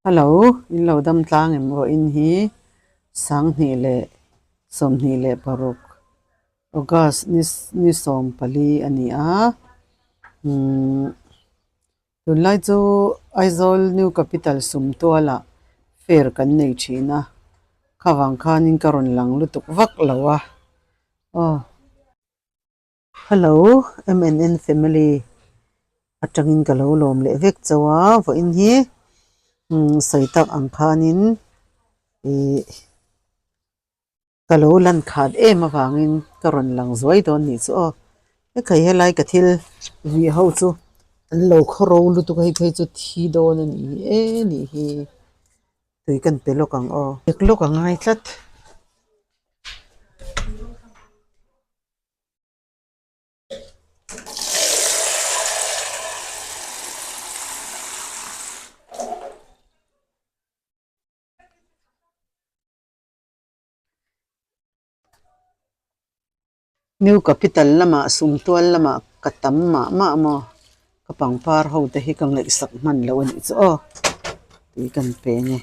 Hello, in lo dam tlang em vawiin hi sanghnih leh 26 August ni ni 14 a ni a umm tunlai chu Aizawl New Capital Sumtualah fair kan nei thin a khavang khanin ka rawn lang lutuk vak lo a aw. Hello MNN family atangin ka lo lawm leh vek chauh a vawiin hi umm sawi tak ang khanin ih ka lo lan khat em avangin ka rawn lang zuai dawn nih chu aw hekhai helai ka thil vih ho chu an lo khawro lutuk a hei phei chu thi dawn a nih hi e nih hi tui kan pe lawk ang aw pek lawk a ngai tlat. New Capital lamah Sumtual lamah ka tam mah mah maw ka pangpar ho te hi ka ngaihsak hman loh a nih chu aw tui kan pe nge.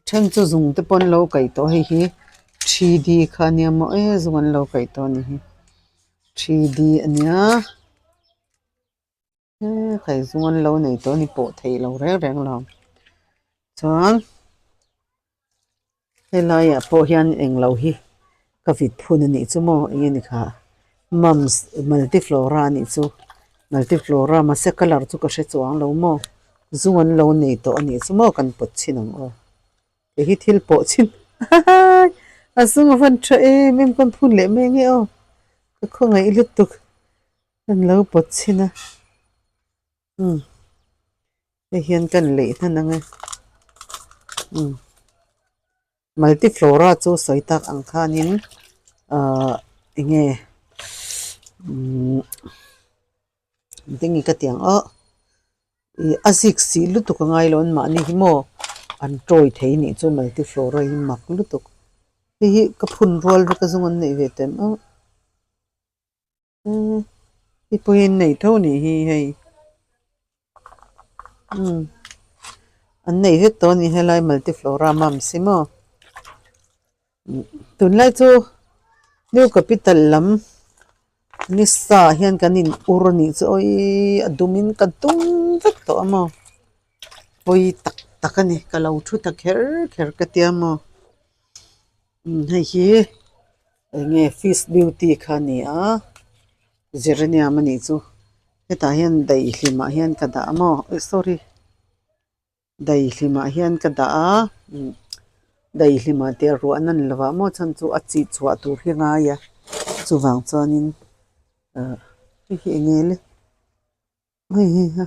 Then chu zung te pawh an lo kaih tawh hei hi 3D kha ania maw e zung an lo kaih tawh a ni hi 3D ania hei zung an lo nei tawh a ni pawh theih lo reng reng lo chuan helaiah pawh hian englo hi ka vit phun a nih chu maw eng nge ni kha mums multiflora a nih chu multiflora mahse colour chu ka hre chuang lo maw. Zung an lo nei tawh a nih chu maw kan pawt chhin ang aw. Kei hi thil pawh chhin hahaii a zung a van tha em em kan phun leh mai ange aw ka khawngaih lutuk kan lo pawt chhin a umm hei hian kan leih hnan ang e umm multiflora chu sawi tak ang khanin ahh eng nge umm. Engtin nge ka ti ang aw ih a zik sih lutuk a ngai lo an mahni hi maw an tawi thei nih chu multiflora hi mak lutuk hei hi ka phun rual vek a zawng an neih ve tem a umm hei pawh hi an nei tho a nih hi hei umm an nei vek tawh a ni helai multiflora mums hi maw tunlai chu new capital lam. Nisa ah hian kan in ur a nih chu awii a dum in ka dum vek tawh a maw pawi tak tak a ni ka lo thu ta kher kher ka tia maw umm hei hi eng nge fish beauty kha a ni a geranium a nih chu hetah hian daihlim ah hian ka dah a maw sorry. Daihlimah hian ka dah a, daihlimah tih a ruah nan lovah maw chhan chu a chih chhuah tur hi a ngai a, chuvang chuanin ah hei hi eng nge le hei hi ha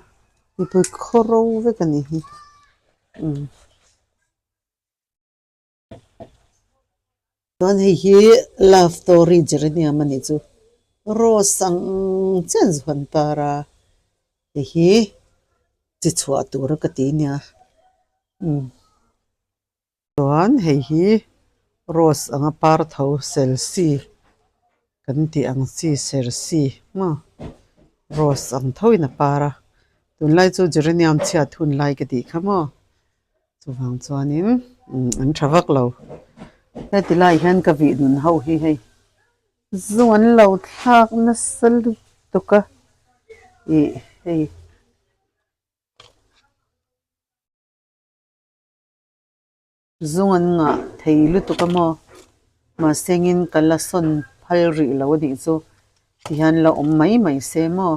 mipui khaw ro vek a ni hi umm. Chuan hei hi love story geranium a nih chu rose ang chiah an zuan par a hei hi chi chhuah tur a ka ti nia umm chuan hei hi rose anga par tho selsi kan tih ang chi sersi maw rose ang tho in a par a tunlai chu geranium chhiat hun lai ka tih kha maw. Chuvang chuanin an tha vak lo. Heti lai hian ka vih nun ho hi hei zung an lo thlak nasa lutuk a ih hei zung an ngah thei lutuk a maw mahse engin ka la sawn phal rih lo a nih chu tihian la awm mai mai se maw.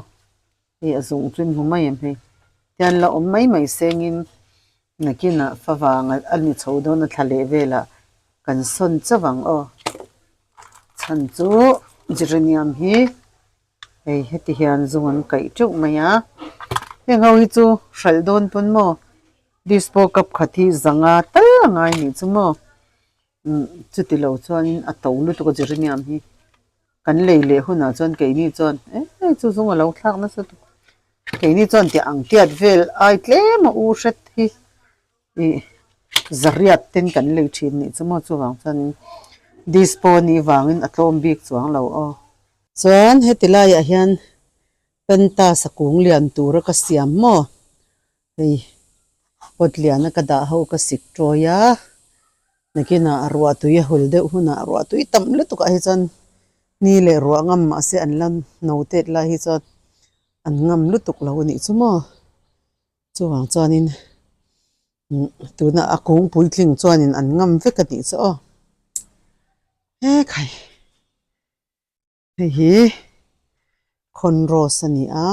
Hei a zung chu in hmu mai em hei tian la awm mai mai sengin nakinah favang a ni chho dawn a thla leh velah kan sawn chauh ang aw chhan chu geranium hi hei heti hian zung an kaih teuh mai a heng ho hi chu hralh dawn pawn maw dispo cup khat hi zanga tal a ngai anih chu maw. Umm chuti lo chuanin a to lutuk a geranium hi kan lei leh hunah chuan keini chuan eh chu zawng a lo thlak nasa tuk keini chuan tih ang tiat vel ai tlem a u hret hi ih zariat ten kan lei thin nih chu maw chuvang chuan dispo nih vangin a tlawm bik chuang lo aw. Chuan heti laiah hian penta sakung lian tura ka siam maw hei. Pot liana ka dah ho ka sik tawi a, nakinah ruah tui a hul deuh hunah ruah tui tam lutuk ah hi chuan ni leh ruah ngam mahse an la no tet lai hi chuan an ngam lutuk lo a nih chu maw. Chuvang chuanin tuna a kung puitling chuanin an ngam vek a tih chu aw. Hekhai hei hi khawn rose a ni a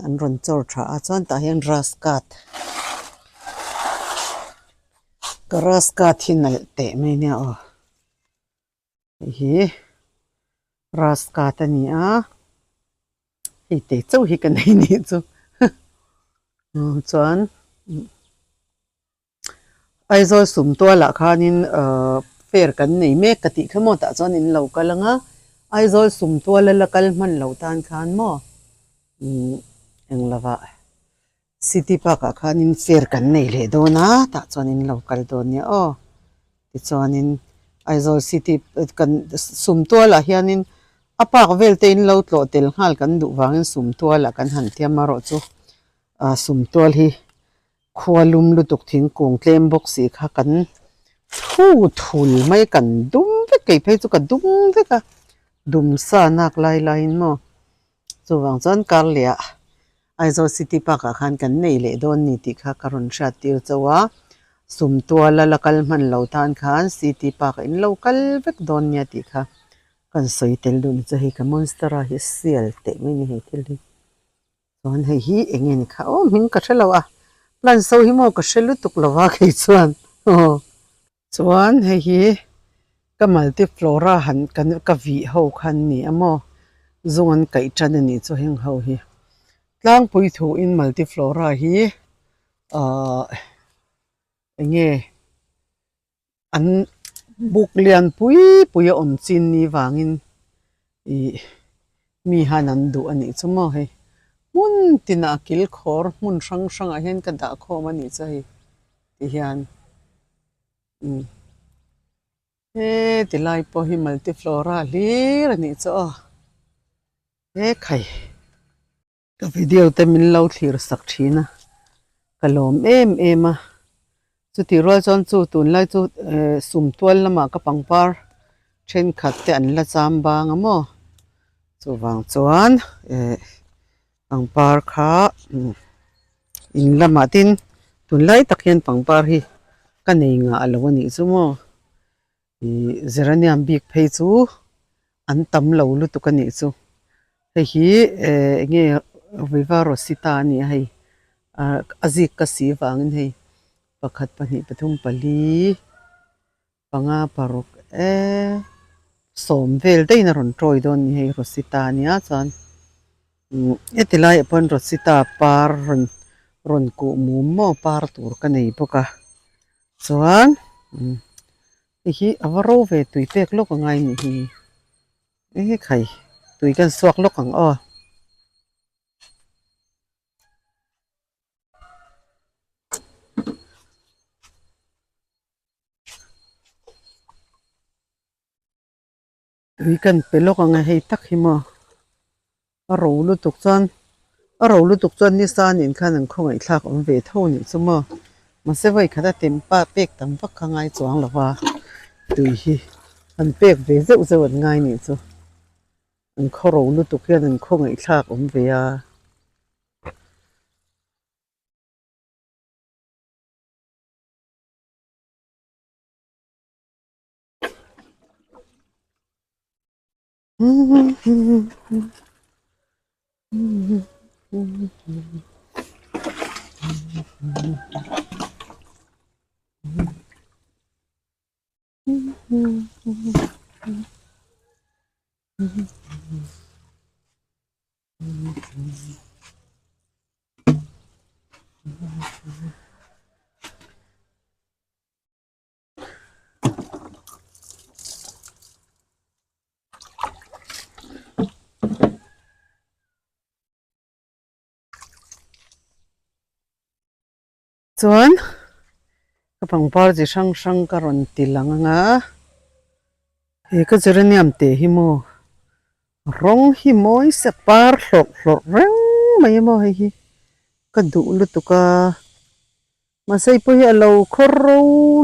an rawn chawr tha a chuan tah hian grass cut grass cut hi nalh teh mai nia aw. Hei hi grass cut a ni a hei te chauh hi ka nei nih chu chuan Aizawl sum tualah khanin ahh fair kan nei mek ka tih kha maw tah chuan in lo kal ang a Aizawl sum tuala la kal hman lo tan khan maw umm englovah City park ah khanin fair kan nei leh dawn a tah chuan in lo kal dawn nia aw tichuanin Aizawl city kan sum tualah hianin a park vel te in lo tlawh tel nghal kan duh vangin sum tualah kan han tiam erawh chu ah sum tual hi khua lum lutuk thingkung tlem bawk si kha kan thu thul mai kan dum vek kei phei chu ka dum vek a dum sa nak lai laiin maw chuvang chuan kar leh ah Aizawl City Park ah khan kan nei leh dawn ni tih kha ka rawn hriat tir chauh a, sum tuala la kal hman lo tan khan City Park ah in lo kal vek dawn nia tih kha kan sawi tel duh ni chu hei ka monstera hi sial teh mai ni hei thil hi chuan hei hi eng nge ni kha aw hming ka hre lo a plant so hi maw ka hre lutuk lo va kei chuan aw. Chuan hei hi ka multiflora han kan ka vih ho kha an ni a maw zung an kaih tan a nih chu heng ho hi tlangpui thuin multiflora hi ahh eng nge an buk lian pui pui a awm chin ni vangin ih mi hian an duh a nih chu maw hei hmun tinah kil khawr hmun hrang hrangah hian ka dah khawm a nih chu hei. Ti hian umm he ti lai pawh hi multiflora hlir a nih chu aw he khai ka video te min lo thlir sak thin a ka lawm em em a chutih rual chuan chu tunlai chu ehh sumtual lamah ka pangpar thenkhat te an la cham bang a maw chuvang chuan ehh. Pangpar kha in lamah tin tunlai tak hian pangpar hi ka nei ngah lo a nih chu maw ih geranium bik phei chu an tam lo lutuk a nih chu hei hi eh eng nge viva rosita a ni a hei ah a zik ka si vangin hei pakhat pahnih pathum pali. Panga paruk e sawm vel daihin a rawn tawi dawn a ni hei Rosita a nia chuan umm heti laiah pawhin Rosita par rawn rawn kuh mum maw par tur ka nei bawk a chuan umm hei hi a va ro ve tui pek lawk a ngai anih hi e khai tui kan suak lawk ang aw. Tui kan pe lawk ang e hei tak hi maw a ro lutuk chuan a ro lutuk chuan nisa nen khan an khawngaih thlak awm ve tho a nih chu maw mahse vawi khat a tem pa pek tam vak kha ngai chuang lo va tui hi an pek ve zeuh zeuh an ngai nih chu an khaw ro lutuk hian an khawngaih thlak awm ve a. Chuan ka pangpar chi hrang hrang ka rawn ti lang ang a he ka geranium teh hi maw rawng hi mawi se par hlawrh hlawrh reng mai a maw hei hi ka duh lutuk a. Mahse hei pawh hi a lo khawr ro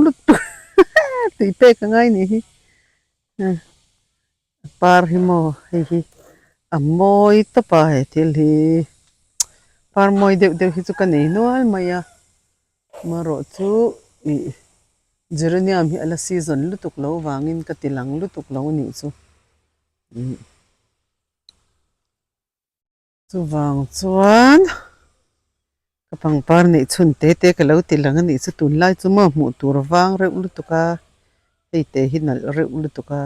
lutuk tih pek a ngai nih hi a par hi maw hei hi a mawi tawp a he thil hi par mawi deuh deuh hi chu ka nei nual mai a marawh chu ih geranium hi a la season lutuk lo vangin ka ti lang lutuk lo a nih chu. Chuvang chuan ka pangpar neih chhun te te ka lo ti lang a nih chu tunlai chu maw hmuh tur vang reuh lutuk a hei te hi nalh reuh lutuk a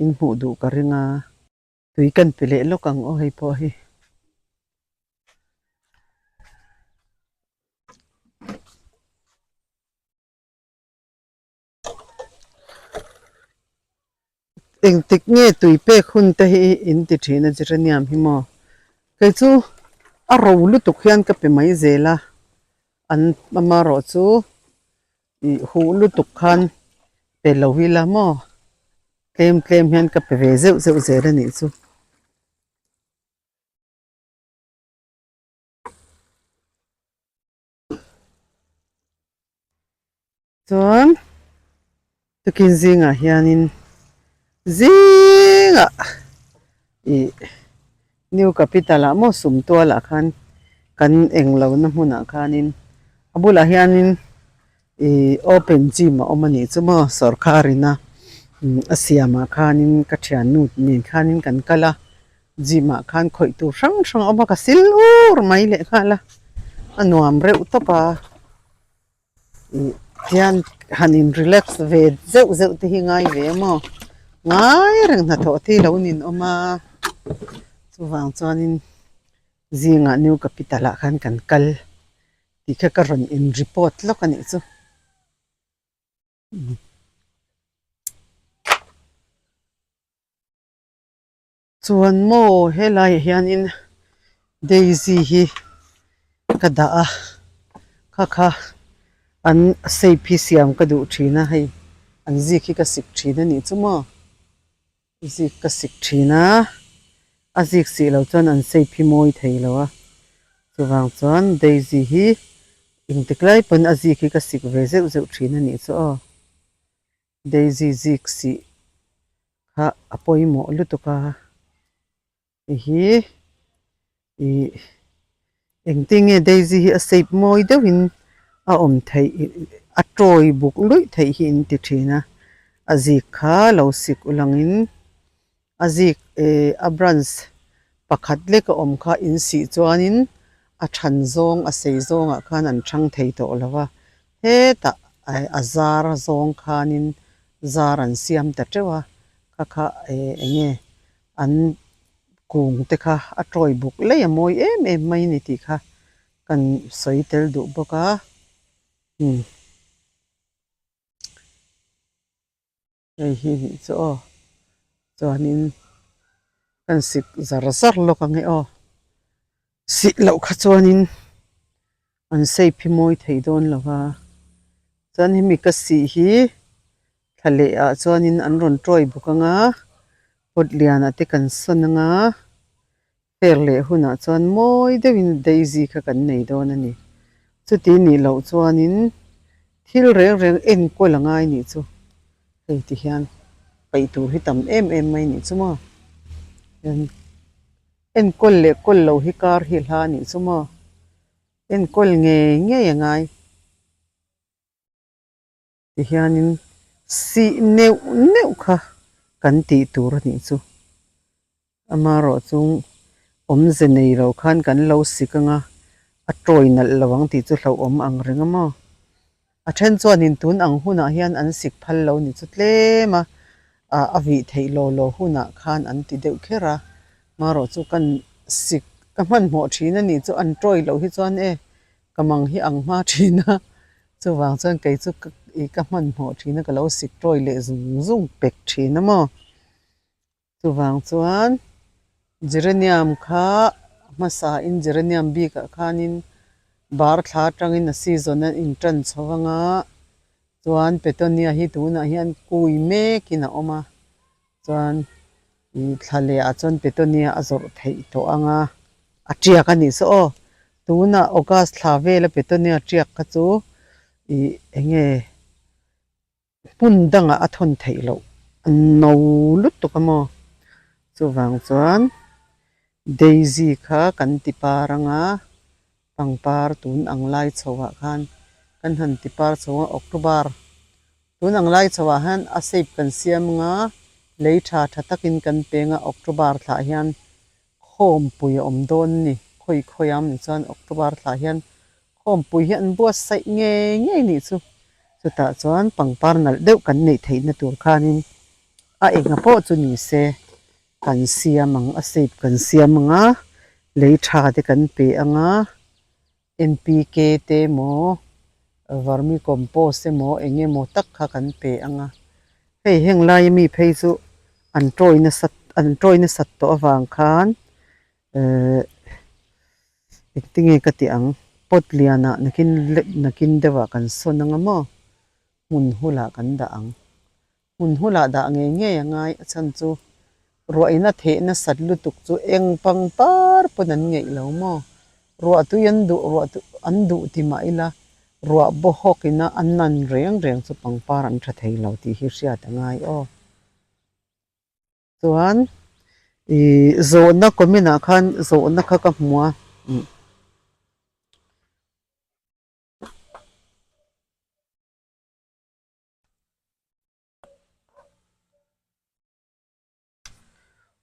in hmuh duh ka ring a tui kan pe leh lawk ang aw hei pawh hi. Engtik nge tui pek hun te hi in ti thin a geranium hi maw? Kei chu a ro lutuk hian ka pe mai zel a, an amarawh chu ih huh lutuk khan pe lo ila maw? Tlem tlem hian ka pe ve zeuh zeuh zel a nih chu. Chuan tukin zingah hianin zingah ih new capital ah maw sumtual ah khan kan englo na hmunah khanin a bulah hianin ih open gym a awm a nih chu maw sawrkar ina a siamah khanin ka thiannu nen khanin kan kal a. Gym ah khan khawih tur hrang hrang a awm a ka sil ur mai leh nghal a a nuam reuh tawp a ih hian han in relax ve zeuh zeuh te hi ngai ve a maw ngai reng hnathawh te hi lo nin awm a chuvang chuanin zingah new capital ah khan kan kal tih kha ka rawn in report lawk a nih chu. Chuan maw helaiah hianin daisy hi ka dah a kha kha an shape hi siam ka duh thin a hei an zik hi ka sik thin a nih chu maw zik ka sik thin a a zik sih loh chuan an shape hi mawi thei lo a chuvang chuan daisy hi engtik lai pawn a zik hi ka sik ve zeuh zeuh thin a nih chu aw. Daisy zik sih kha a pawimawh lutuk a hei hi ih engtin nge Daisy hi a shape mawi deuhin a awm theih a tawi buk luih theih hi in ti thin a a zik kha lo sik ulangin a zik eh a branch pakhat lek a awm kha in sih chuanin a than zawng a sei zawngah khan an thang thei tawh lo va hetah a zar zawng khanin zar an siam ta teuh a kha kha eh eng nge an kung te kha a tawi buk lei a mawi em em mai a ni tih kha kan sawi tel duh bawk a umm. Hei hi nih chu aw chuanin kan sik zar zar lawk ang e aw sih loh kha chuanin an shape hi mawi thei dawn lo va chuan hemi ka sih hi thla leh ah chuanin an rawn tawi bawk ang a pot lianah te kan sawn ang a fer leh hunah chuan mawi deuhin daisy kha kan nei dawn a ni chuti nih loh chuanin thil reng reng enkawl a ngai nih chu hei ti hian paih tur hi tam em em mai nih chu maw hian enkawl leh kawl loh hi kar hi hla nih chu maw enkawl ngei ngei a ngai. Tihianin sih neuh neuh kha kan tih tur a nih chu. Amaherawh chu awmze nei lo khan kan lo sik ang a, a tawi nalh lo ang tih chu hlauhawm ang reng a maw. A then chuanin tun ang hunah hian an sik phal lo nih chu tlem a, a vih theih law law hunah khan an ti deuh kher a. Amaherawh chu kan sik ka hmanhmawh thin a nih chu an tawi loh hi chuan e Ka mang hi ang hma thin a, chuvang chuan kei chu ih ka hmanhmawh thin a, ka lo sik tawi leh zung zung pek thin a maw. Chuvang chuan geranium kha hmasa in geranium bikah khanin bar thla atangin a season a intan chho anga chuan petunia hi tunah hian kui mekin a awm a. Chuan ih thla leh ah chuan petunia a zawrh theih tawh ang a, a tiak a nih saw aw. Tunah August thla vela petunia tiak kha chu Ih eng nge hmun dangah a thawn theih loh a no lutuk a maw chuvang chuan daisy kha kan ti par anga pangpar tun ang lai chho ah khan kan han ti par chho a October tun ang lai chho ah hian a shape kan siam anga lei tha tha takin kan peng a October thlah hian khawmpui a awm dawn a ni khawi khawi a awm chuan October thlah hian Khawmpui hi an buatsaih ngei ngei nih chu. Chutah chuan pangpar nalh deuh kan neih theihna tur khanin a enga pawh chu ni se kan siam ang, a shape kan siam ang a, lei tha te kan pe ang a, NPK te emaw vermicompost emaw eng emaw tak kha kan pe ang a. Hei heng laia mi phei chu an tawi nasat an tawi nasat tawh avang khan ehh. Engtinge ka tih ang? Pot lianah nakin nakin deuhah kan sawn anga maw? Hmun hulah kan dah ang. Hmun hulah dah ngei ngei a ngai a chhan chu ruahina theh nasat lutuk chu eng pangpar pawn an ngeih lo maw? Ruah tui an duh ruah an duh ti mah ila ruah bawhawk ina an nan reng reng chu pangpar an tha thei lo tih hi hriat a ngai aw. Chuan ih zawhna comment ah khan zawhna kha ka hmu a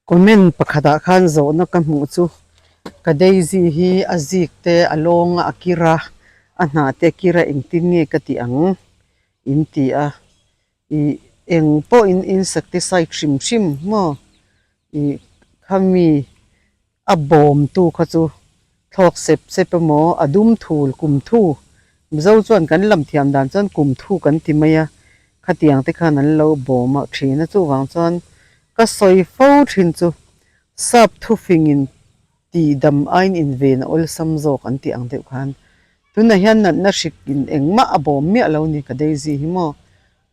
comment pakhat ah khan zawhna ka hmuh chu ka daisy hi a zik te a lawng a a kir a a hnah te a kir a engtin nge ka tih ang in ti a. Ih eng pawhin insecticide hrim hrim maw ih khami a bawm tu kha chu thlawk sep sep emaw a dum thul kum thu Mizo chuan kan lam thiam dan chuan kum thu kan ti mai a khatiang te khan an lo bawm a thin a chuvang chuan ka sawi fo thin chu sap thufingin Tih dam aiin inven a awlsam zawk an tih ang deuh khan tunah hian natna hrik in engmah a bawm miah lo ni ka Daisy hi maw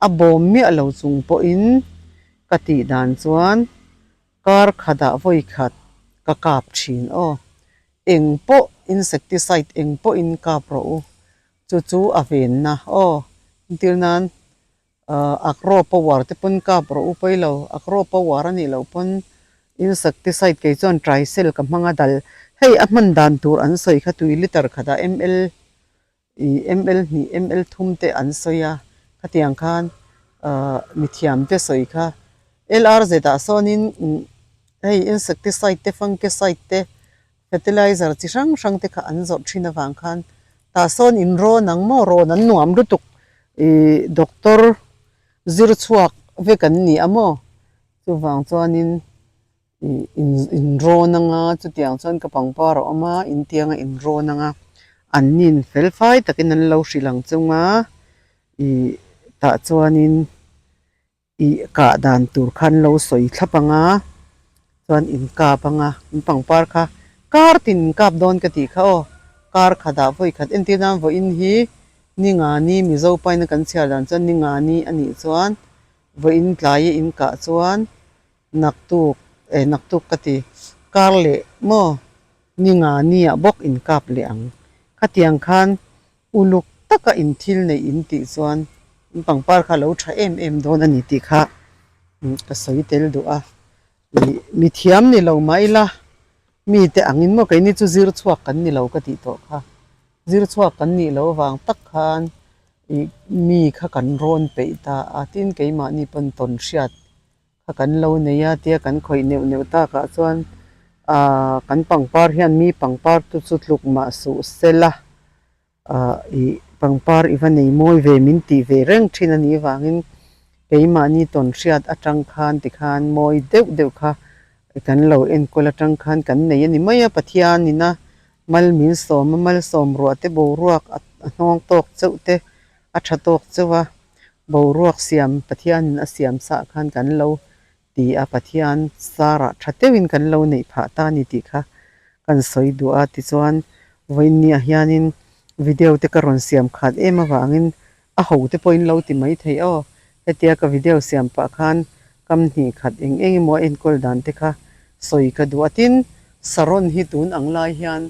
a bawm miah lo chung pawhin ka tih dan chuan kar khatah vawi khat ka kap thin aw eng pawh insecticide eng pawhin kap rawh u chu chu a venna aw entir nan Agro power te pawn kap rawh u pawi lo, agro power a nih loh pawn insecticide kei chuan tricel ka hmang a dal. Hei a hman dan tur an sawi kha tui liter khatah ml ih ml hnih ml thum te an sawi a, khatiang khan mithiam te sawi kha LRZ ah sawnin hei insecticide te fungicide te Fertilizer chi hrang hrang te kha an zawrh thin avang khan tah sawn in rawn ang maw rawn an nuam lutuk ih doctor zir chhuak vek an ni a maw chuvang chuanin ih in in rawn anga chutiang chuan ka pangpar a awm a intianga in rawn anga an nin fel fai takin an lo hrilh ang chunga ih tah chuanin. Ih kah dan tur khan lo sawi thlap ang a, chuan in kap ang a, in pangpar kha kar tin in kap dawn ka tih kha aw, kar khatah vawi khat entir nan vawiin hi ni nga ni Mizo paina kan chhiar dan chuan ni nga ni a nih chuan vawiin tlaia in kah chuan naktuk eh naktuk ka ti kar leh maw ni nga ni ah bawk in kap leh ang khatiang khan Uluk taka in thil neih in tih chuan in pangpar kha a lo tha em em dawn a ni tih kha ka sawi tel duh a. Ih mi thiam ni lo mah ila mite angin maw keini chu zir chhuak kan ni lo ka tih tawh kha. Zir chhuak kan nih loh avang tak khan ih mi kha kan rawn peih ta a tin keimahni pawn tawn hriat kha kan lo nei a tia kan khawih neuh neuh takah chuan ahh kan pangpar hian mi pangpar te chu tluk mah suh sela ahh ih pangpar i va nei mawi ve min tih ve reng thin a nih vangin keimahni tawn hriat atang khan tikhan mawi deuh deuh kha kan lo enkawl atang khan kan nei a ni mai a Pathianina mal min sawm a malsawm ruah te boruak a hnawng tawk chauh te a tha tawk chauh a. Boruak siam Pathianin a siam sah khan kan lo ti a, Pathian sarah tha deuhin kan lo neih phah ta a ni tih kha kan sawi duh a. Tichuan, vawiinniah hianin video te ka rawn siam khat em avangin a ho te pawhin lo ti mai thei aw. Hetia ka video siam pah khan kam hnih khat eng eng emaw a enkawl dan te kha sawi ka duh a. Tin, Saron hi tun ang lai hian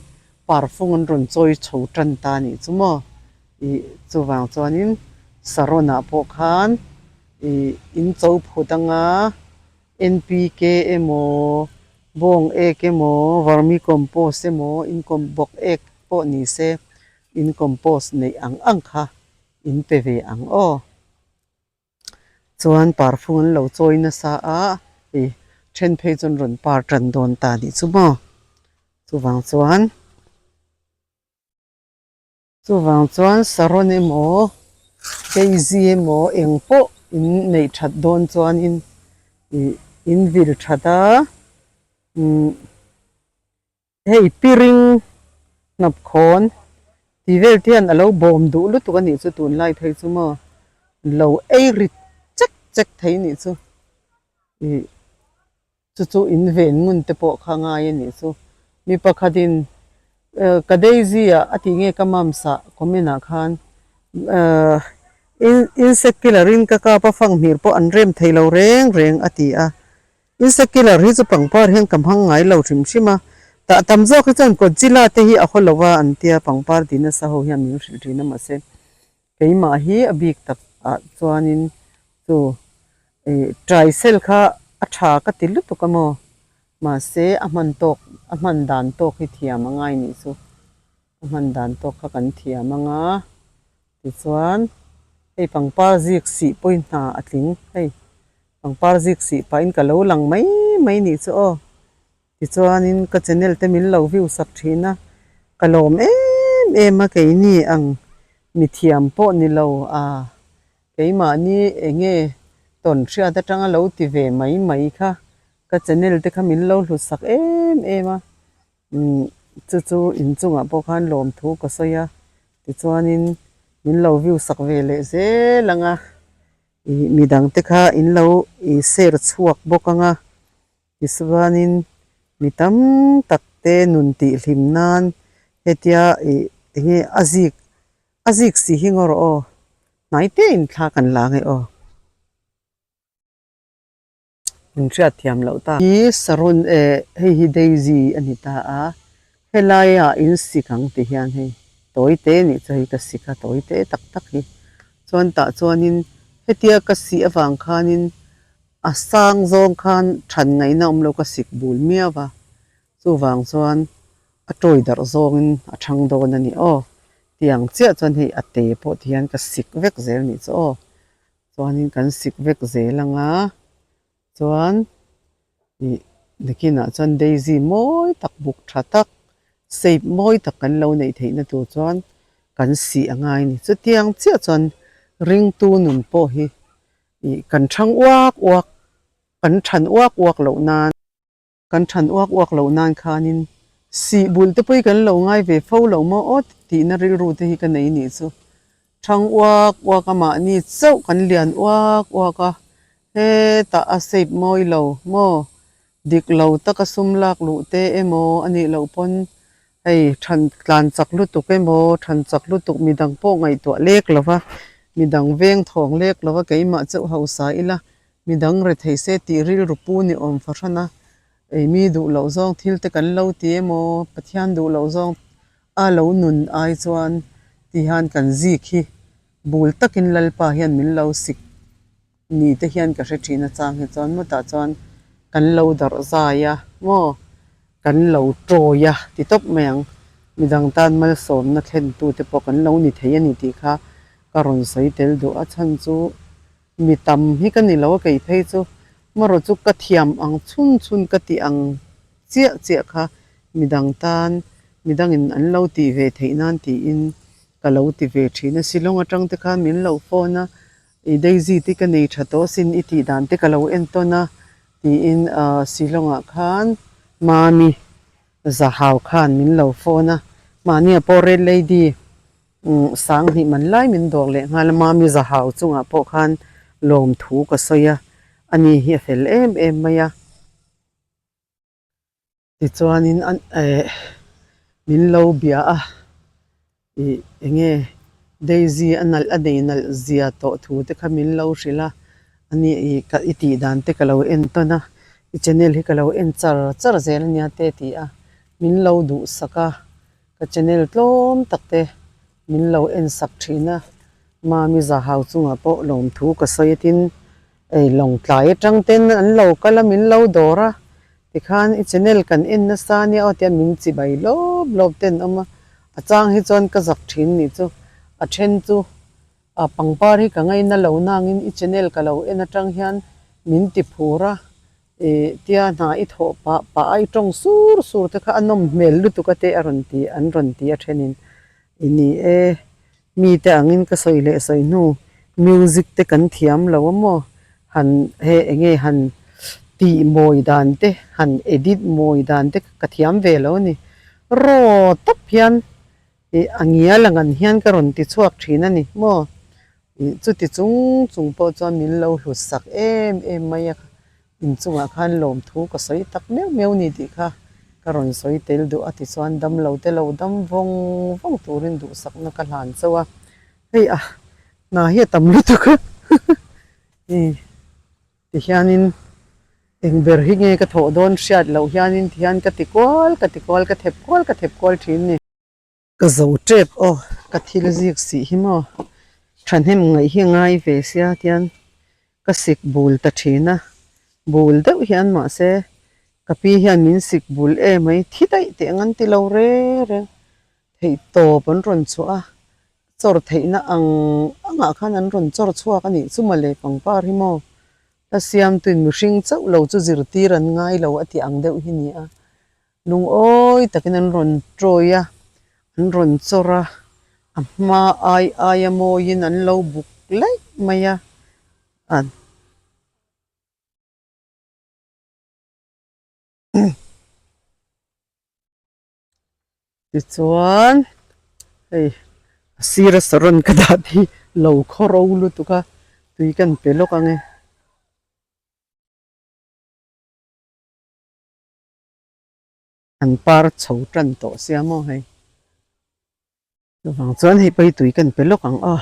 parfung an rawn chawi chho tan ta a nih chu maw? Ih chuvang chuanin saron ah pawh khan ih in cho phut anga NPK emaw bawng ek emaw vermicompost emaw in bawk ek pawh ni se in compost neih ang ang kha in pe ve ang aw. Chuan parfum an lo chawi nasa a ih then phei chuan rawn par tan dawn ta nih chu maw chuvang chuan. Chuvang chuan saron emaw daisy emaw eng pawh in neih that dawn chuanin ih in vil that a umm hei piring hnap khawn tih vel te hian a lo bawm duh lutuk a nih chu tunlai phei chu maw lo ei rit chek chek thei nih chu ih. Chu chu in ven ngun te pawh kha ngai a nih chu. Mi pakhatin ka Daisy ah a tih nge ka mum's ah comment ah khan insect killer in ka kap a fang hmir pawh an rem thei lo reng reng a ti a. Insect killer hi chu pangpar hian ka hmang ngai lo hrim hrim a. Tah tam zawk hi chuan Godzilla te hi a haw lo a an tia pangpar ti nasa ho hian min hrilh thin a mahse keimah hi a bik tak ah chuanin chu Ih Traisel kha a tha ka ti lutuk a maw? Mahse a hman tawk a hman dan tawk hi thiam a ngai nih chu. A hman dan tawk kha kan thiam ang a, tichuan hei pangpar zik sih pawhin hna a tling hei pangpar zik sih pahin ka lo lang mai mai nih chu aw. Tichuanin ka channel te min lo view sak thin a, ka lawm em em a keini ang mithiam pawh ni lo a. Keimahni enge tawn hriat atanga lo ti ve mai mai kha ka channel te kha min lo hlut sak em em a, umm chu chu inchungah pawh khan lawmthu ka sawi a, tichuanin min lo view sak ve leh zel ang a, ih midang te kha in lo ih share chhuak bawk ang a. Tichuanin mi tam tak te nun tih hlim nan hetia ih enge a zik a zik si hi ngaw rawh aw hnai te in thla kan la nge aw in hriat thiam loh ta. Hi saron eh hei hi daisy a ni ta a helai ah in sik ang ti hian hei tawi te nih chu hei ka sik a tawi te tak tak hi chuan tah chuanin hetia ka sih avang khanin A sang zawng khan than ngaihna awm lo ka sik bul miau va, chuvang chuan a tawi darh zawngin a thang dawn a ni aw. Tiang chiah chuan hei a te pawh ti hian ka sik vek zel nih chu aw. Chuanin kan sik vek zel ang a, chuan ih nakinah chuan daisy mawi tak buk tha tak shape mawi tak kan lo neih theihna tur chuan kan sih a ngai a ni. Chutiang chiah chuan ringtu nun pawh hi Ih kan thang uak uak, kan than uak uak loh nan, kan than uak uak loh nan khanin sih bul te pawh hi kan lo ngai ve fo lo maw aw tihna rilru te hi ka nei nih chu. Thang uak uak a mahni chauh kan lian uak uak a, hetah a shape mawi lo maw Dik lo taka sum lak luh te emaw a nih loh pawn hei than tlan chak lutuk emaw than chak lutuk midang pawh ngaihtuah lek lo va, midang veng thawng lek lo va keimah chauh hausa ila midang re thei se tih rilru pu ni awm fahran a, ei mi duh loh zawng thil te kan lo ti emaw Pathian duh loh zawng a lo nun ai chuan ti hian kan zik hi bul takin Lalpa hian min lo sik Ni te hian ka hre thin a chang hi chuan mutah chuan kan lo darh zai a maw kan lo tawi a ti tawp mai ang midang tan malsawmna thlen tu te pawh kan lo ni thei a ni tih kha ka rawn sawi tel duh a chhan chu mi tam hi ka ni lo a kei phei chu marawh chu ka thiam ang chhun chhun ka tih ang chiah chiah kha midang tan midangin an lo tih ve theih nan tiin ka lo ti ve thin a Shillong atang te khan min lo phone a. I Daisy te ka nei tha tawh asin i tih dan te ka lo en tawn a tiin Shillong ah khan Mami Zahau khan min lo phone a, mahnia pawh Red Lady Sanghnih man lai min dawr leh nghal a, Mami Zahau chungah pawh khan lawmthu ka sawi a, ani hi a fel em em mai a. Tichuanin an eh min lo bia a, ih eng nge Daisy a nalh a nei nalh zia tawh thu te kha min lo hrilh a, ani ih ka i tih dan te ka lo en tawn a, i channel hi ka lo en char char zel ania te ti a, min lo duhsak a, ka channel tlawm tak te. min lo en sak thin a, Mami Zahau chungah pawh lawmthu ka sawi a tin ei lawngtlai atang ten an lo kal a min lo dawr a tikhan i channel kan en nasa nia aw tia min chibai lawp lawp te an awm a, a chang hi chuan ka zak thin nih chu a then chu A pangpar hi ka ngaina lo nangin i channel ka lo en atang hian min ti phur a, ih tia hna i thawh pah pah a i tawng sur sur te kha a nawm hmel lutuk a te a rawn ti an rawn ti a thenin i ni e, mite angin ka sawi leh sawi hnu music te kan thiam lo a maw han he enge han tih mawi dan te han edit mawi dan te ka thiam ve lo a ni raw tawp hian. Ih a ngial ang an hian ka rawn ti chhuak thin a ni maw? Ih chuti chung chung pawh chuan min lo hlut sak em em mai a, inchungah khan lawmthu ka sawi tak meuh meuh ni tih kha ka rawn sawi tel duh a tichuan dam lo te lo dam vawng vawng turin duhsakna ka hlan chauh a, hei a hna hi a tam lutuk a ih. Tihianin eng ber hi nge ka thawh dawn hriat loh hianin tihian ka ti kual ka ti kual ka thep kual ka thep kual thin ni. Ka zo tep aw ka thil zik sih hi maw thahnem ngaih hi a ngai ve sia tihian ka sik bul ta thin a, bul deuh hian mahse ka pi hian min sik bul em mai thi daih teh ang an ti lo reng reng theih tawp an rawn chhuah a. Chawr theihna ang angah khan an rawn chawr chhuak a nih chu mawle pangpar hi maw? Hla siamtuin mihring chauh lo chu zirtir an ngai lo a tih ang deuh hi ni a. Lungawi takin an rawn tawi a, an rawn chawr a, a hma ai aia mawiin an lo buk laih mai a. Tichuan hei a sira saron ka dah hi lo khaw ro lutuk a tui kan pe lawk ang e. An par chho tan tawh sia maw hei. Chuvang chuan hei pawh hi tui kan pe lawk ang aw.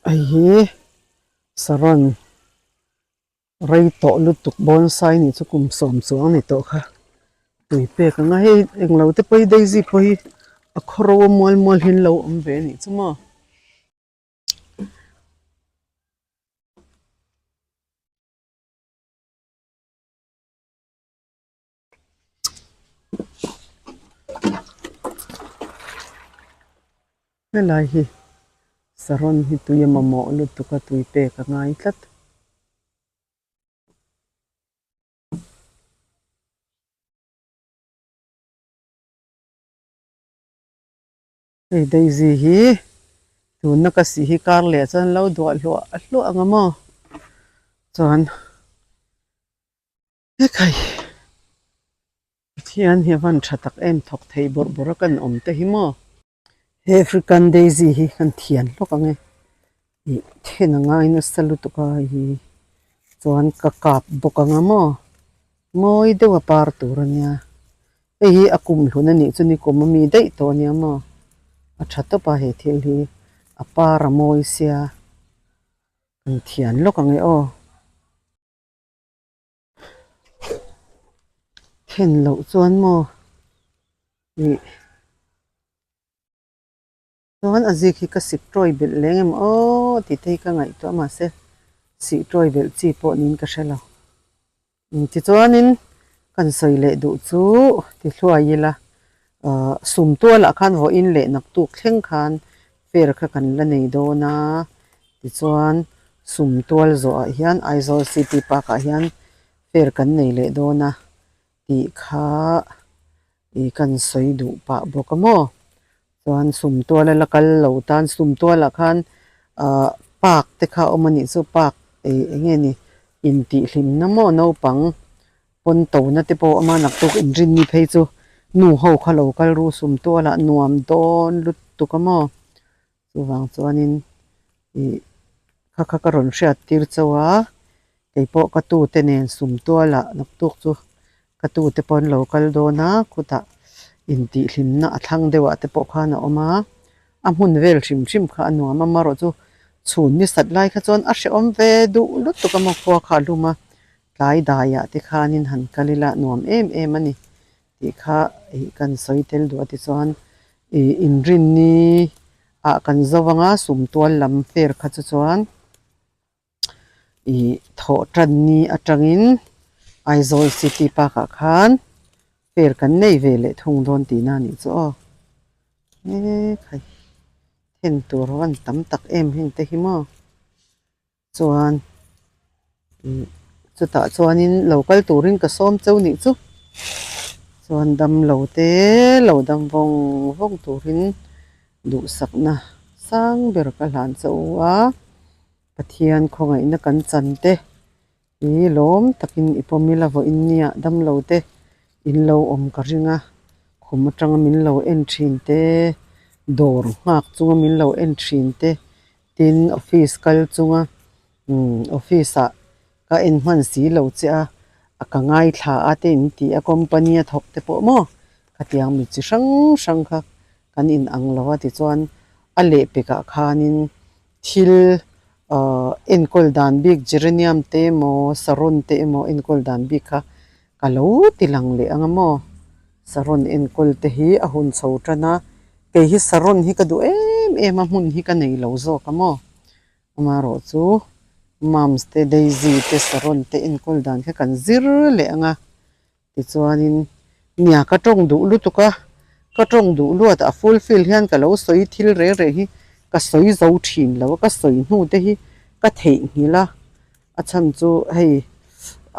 Hei hi saron rei tawh lutuk bonsai nih chu kum sawm chuang a ni tawh kha tui pek ang a hei englo te pawh hi daisy pawh hi a khawro a mual mual hian lo awm ve a nih chu maw. Helai hi saron hi tui a mamawh lutuk a tui pek a ngai tlat. Hei Daisy hi tuna ka sih hi kar leh chuan lo duah hluah hluah ang a maw chuan hekhai Pathian hi a van tha tak em thawk thei bawrh bawrh a kan awm te hi maw. He African Daisy hi kan thian hlawk ang e ih then a ngai nasa lutuk a hei hi chuan ka kap bawk ang a maw mawi deuh a par tur a nia. Hei hi a kum hlun a nih chu ni kum ami daih tawh a nia maw? A tha tawp a he thil hi a par a mawi sia kan thian lawk ang e aw. Then loh chuan maw ih chuan a zik hi ka sik tawi belh leng em aw tih te hi ka ngaihtuah mahse sih tawi belh chi pawh niin ka hre lo. Tichuanin kan sawi leh duh chu ti hluai ila ahh sum tualah khan vawiin leh naktuk thleng khan fair kha kan la nei dawn a tichuan sum tual zawhah hian Aizawl city park ah hian fair kan nei leh dawn a tih kha ih kan sawi duh pah bawk a maw chuan sum tuala la kal lo tan sum tualah khan ahh park te kha a awm a nih chu park ih eng nge ni intihhlimna maw naupang pawn tona te pawh a awm a naktuk inrinni phei chu nu ho kha lo kal ru sum tualah nuam dawn lutuk a maw chuvang chuanin ih kha kha ka rawn hriat tir chauh a keipawh ka tute nen sum tualah naktuk chu. Ka tute pawh an lo kal dawn a, khutah intihhlimna a thlang deuh ah te pawh khan a awm a, a hmun vel hrim hrim kha a nuam a, amaherawhchu chhun ni sat lai kha chuan a hrehawm ve duh lutuk a maw khua kha a hlum a, tlai daiah te khanin han kal ila nuam em em a ni tih kha ih kan sawi tel duh a tichuan ih inrinni ah kan zo anga sumtual lam fair kha chu chuan. Ih thawh tan ni atangin Aizawl city park ah khan fair kan nei ve leh thung dawn tihna a nih chu aw he khai then tur van tam tak em heng te hi maw chuan ih chutah chuanin lo kal turin ka sawm cheu nih chu chuan damlo te lo dam vawng vawng turin duhsakna sang ber ka hlan chauh a. Pathian khawngaihna kan chan te hi lawm takin i pawm ila vawiin nia damlo te in lo awm ka ring a, khum atanga min lo en thin te, dawr nghak chunga min lo en thin te, tin office kal chunga umm office ah ka en hman si lo che a, a ka ngaithla a te in ti a company a thawk te pawh maw khatiang mi chi hrang hrang kha kan in ang lo a tichuan a lehpekah khanin. Thil ahh enkawl dan bik geranium te emaw saron te emaw enkawl dan bik kha ka lo ti lang leh ang a maw saron enkawl te hi a hun chho tan a kei hi saron hi ka duh em em a hmun hi ka nei lo zawk a maw amaherawh chu mums te daisy te saron te enkawl dan kha kan zir leh ang a. Tichuanin, Nia ka tawng duh lutuk a, ka tawng duh luat a fulfill hian ka lo sawi thil reng reng hi ka sawi zo thin lo a, ka sawi hnu te hi ka theihnghilh a, a chhan chu hei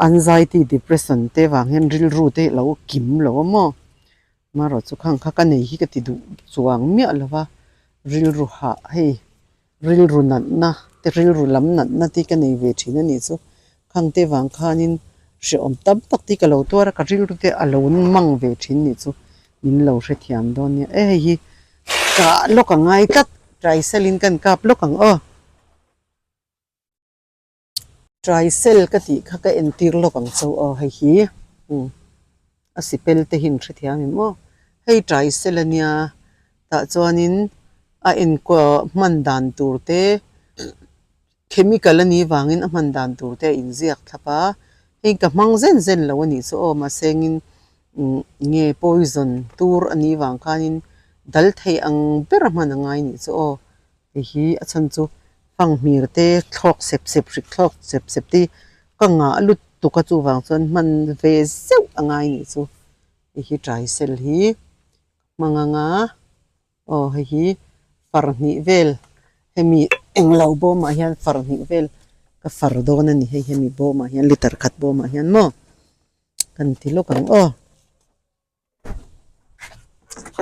anxiety depression te vang hian rilru te hi a lo kim lo a maw, amaherawhchu khang kha ka nei hi ka ti duh chuang miah lo va, rilru hah hei. Rilru natna te rilru lam natna te ka nei ve thin a nih chu. Khang te vang khanin hrehawm tam tak te ka lo tuar a, ka rilru te a lo mang ve thin nih chu min lo hrethiam dawn nia. E hei hi kah lawk a ngai tlat, Tricelin kan kap lawk ang aw. Tricel ka tih kha ka entir lawk ang chu aw hei hi umm a sipel te hi in hrethiam em aw hei tricel a nia tah chuanin a enkawl hman dan tur te chemical a nih vangin a hman dan tur te a inziak thlap a hei ka hmang zen zen lo a nih chu aw mahse engin umm nge poison tur a nih vang khanin dal thei ang ber a hman a ngai a nih chu aw. Hei hi a chhan chu fanghmir te thlawk sep sep hrik thlawk sep sep te hi ka ngah lutuk a chuvang chuan hman ve zeuh a ngai nih chu hei hi taisel hi hmang anga aw hei hi far hnih vel hemi englo bawmah hian far hnih vel ka far dawn a ni hei hemi bawmah hian liter khat bawmah hian maw kan ti lawk ang aw.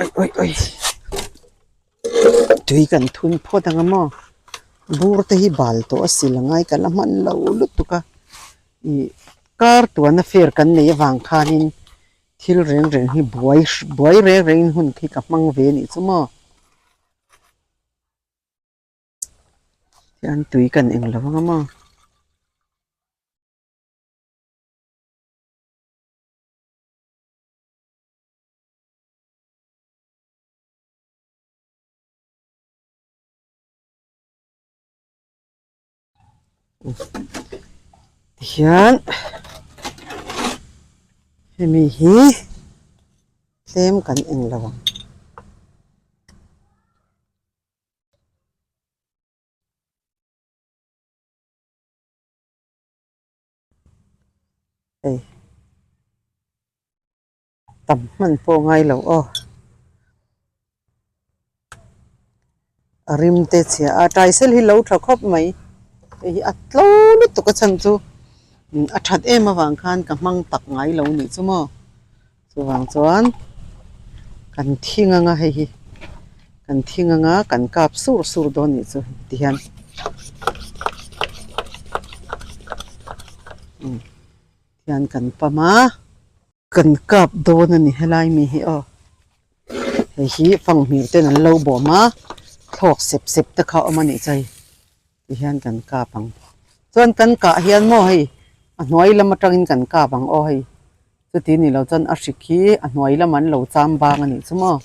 Oi oi oi tui kan thun phawt ang a maw bur te hi bal tawh a si la ngai ka la hman lo lutuk a ih kar tuana fair kan nei avang khanin thil reng reng hi buai buai reng rengin hun khi ka hmang ve a nih chu maw. Tihian tui kan eng lo ang a maw. Tihian hemi hi tlem kan eng lo ang. Hei tam hman pawh ngai lo aw a rim te chhia a taisel hi lo tha khawp mai hei hi a tlo lutuk a chhan chu a that em avang khan ka hmang tak ngai lo nih chu maw chuvang chuan kan thing anga hei hi kan thing anga kan kap sur sur dawn nih chu tihian tihian kan pam a kan kap dawn a ni helai mi hi aw hei hi fanghmir ten an lo bawm a thlawk sep sep te kha a awm a nih chu hei tihian kan kap ang chuan kan kah hian maw hei a hnuai lam atangin kan kap ang aw hei. Chuti ni lo chuan a hrik hi a hnuai lam an lo cham bang a nih chu maw.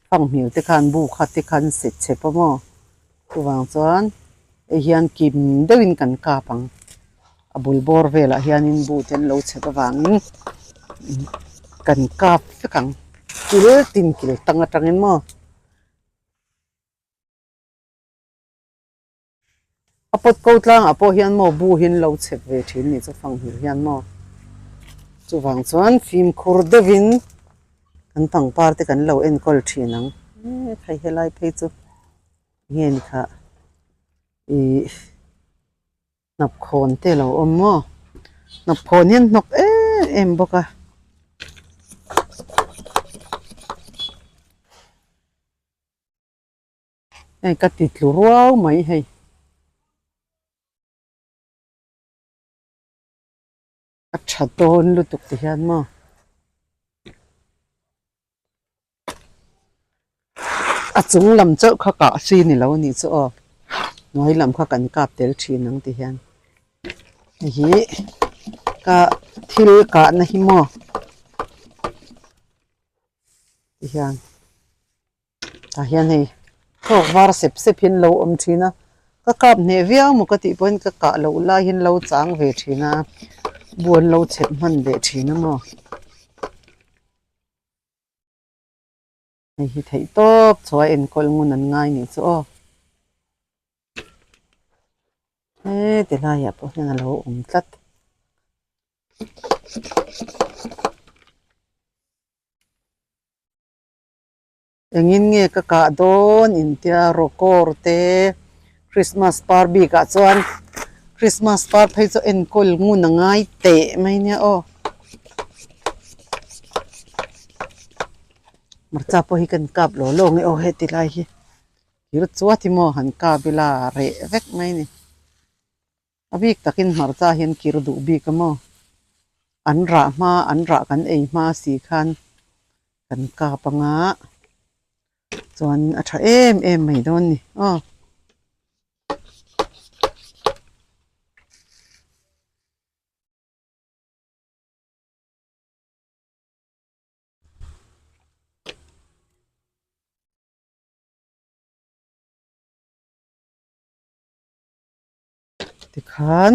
Fanghmir te khan bu khat te khan set chep a maw. Chuvang chuan hei hian kim deuhin kan kap ang. A bul bawr velah hianin bu te an lo chep avangin kan kap vek ang. Kil tin kil tang atangin maw. A pawt ko tlangah pawh hian maw bu hi an lo chep ve thin nih chu fanghmir hian maw chuvang chuan fimkhur deuhin kan pangpar te kan lo enkawl thin ang e khai helai phei chu nge ni kha ih hnapkhawn te a lo awm maw hnapkhawn hi an hnawk em em bawk a. Hei ka ti tlu ruau mai hei. A tha dawn lutuk ti hian maw. A chung lam chauh kha kah hri ni lo a nih chu aw. Hnuai lam kha kan kap tel thin ang ti hian. Hei hi ka thil kahna hi maw ti hian. Tah hian hei thawk var sep sep hi an lo awm thin a, ka kap hneh viau maw ka tih pawhin ka kah loh lai hi an lo chang ve thin a, bu an lo chep hman leh thin a maw. Hei hi theih tawp chu a enkawl ngun an ngai nih chu aw. Heti laiah pawh hian a lo awm tlat. Engin nge ka kah dawn intia rawkawr te Christmas par bikah chuan Christmas par phei chu enkawl ngun a ngai teh mai nia aw. Hmarcha pawh hi kan kap law law nge aw heti lai hi thil chuat hi maw han kap ila a reh vek mai a ni. A bik takin hmarcha hian kir duh bik a maw? An rah hma, an rah kan ei hma si khan kan kap anga chuan a tha em em mai dawn ni aw. Tikhan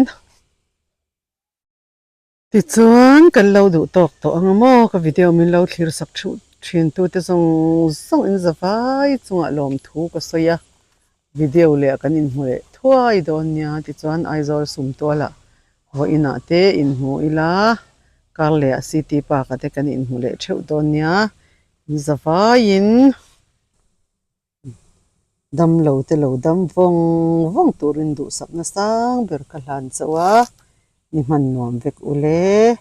tichuan kan lo duh tawk tawh ang maw ka video min lo thlir sak thuh thin tute zawng zawng in zavai chungah lawmthu ka sawi a video leh kan inhmu leh thuai dawn nia tichuan Aizawl sumtualah vawiinah te inhmu ila kar leh ah city park ah te kan inhmu leh theuh dawn nia in zavaiin. Damlo te lo dam vawng vawng turin duhsakna sang ber ka hlan chauh a, ni hman nuam vek ule.